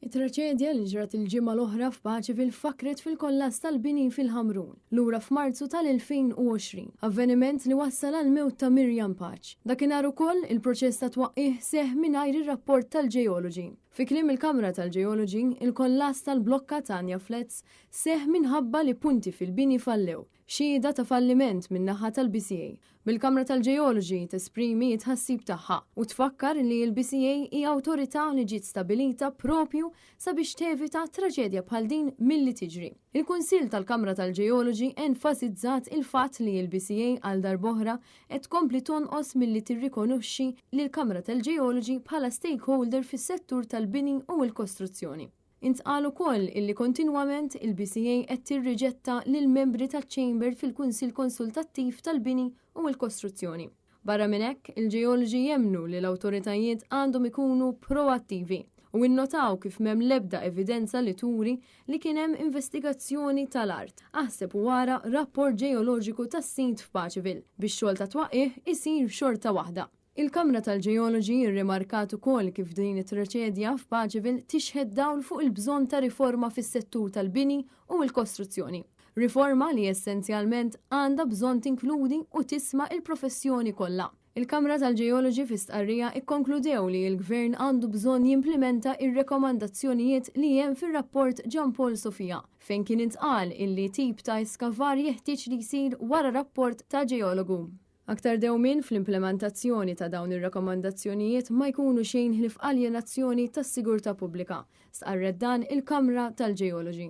It-traċedja li ġrat il-ġimgħa l-oħra f'Paceville fakkret fil-kollass tal-bini fil-Ħamrun, lura f'Marzu tal-2020, avveniment li wassal għall-mewt ta' Miriam Pace. Dakinhar ukoll, il-proċess ta' twaqqigħ seħħ mingħajr ir-rapport tal-ġeoloġi. Fi kliem il-Kamra tal-Ġeoloġi, il-kollass tal-blokka ta' Anja Flats seħħ minħabba li punti fil-bini fallew, xhieda ta' falliment min-naħa tal-BCA, bil-Kamra tal-Ġeoloġi tesprimi t-tħassib tagħha u tfakkar li l-BCA hi awtorità li ġiet stabilita proprju sabiex tevita traġedja bħal din milli tiġri. Il-Kunsill tal-Kamra tal-Ġeoloġi enfasizzat il-fatt li l-BCA għal darb'oħra qed tkompli tonqos milli tirrikonoxxi lill-Kamra tal-Ġeoloġi bħala stakeholder fis-settur tal-bini u l-kostruzzjoni. Intqal ukoll illi kontinwament il-BCA qed tirriġetta lill-membri taċ-Chamber fil-Kunsill Konsultattiv tal-Bini u l-Kostruzzjoni. Barra minn hekk, il-ġeoloġi jemmnu li l-awtoritajiet għandhom ikunu proattivi u innotaw kif m'hemm l-ebda evidenza li turi li kien hemm investigazzjoni tal-art, aħseb u ara rapport ġeoloġiku tas-sit f'Paceville biex xogħol ta' twaqqigħ isir xorta waħda. Il-Kamra tal-Ġeoloġi rrimarkat ukoll kif din it-traċedja f'Paceville tixħet dawl fuq il-bżonn ta' riforma fis-settur tal-bini u l-kostruzzjoni. Riforma li essenzjalment għandha bżonn tinkludi u tisma' il-professjoni kollha. Il-Kamra tal-Ġeoloġi fi stqarrija ikkonkludew li l-Gvern għandu bżonn jimplimenta ir-rekomandazzjonijiet li hemm fir-rapport Jean Paul Sofia, fejn kien intqal illi tip ta' iskavar jeħtieġ li jsir wara rapport ta' ġeologu. Aktar dewmien fl-implementazzjoni ta' dawn ir-rakkomandazzjonijiet ma jkunu xejn ħlief aljenazzjoni tas-sigurtà pubblika, stqarret dan il-Kamra tal-Ġeoloġi.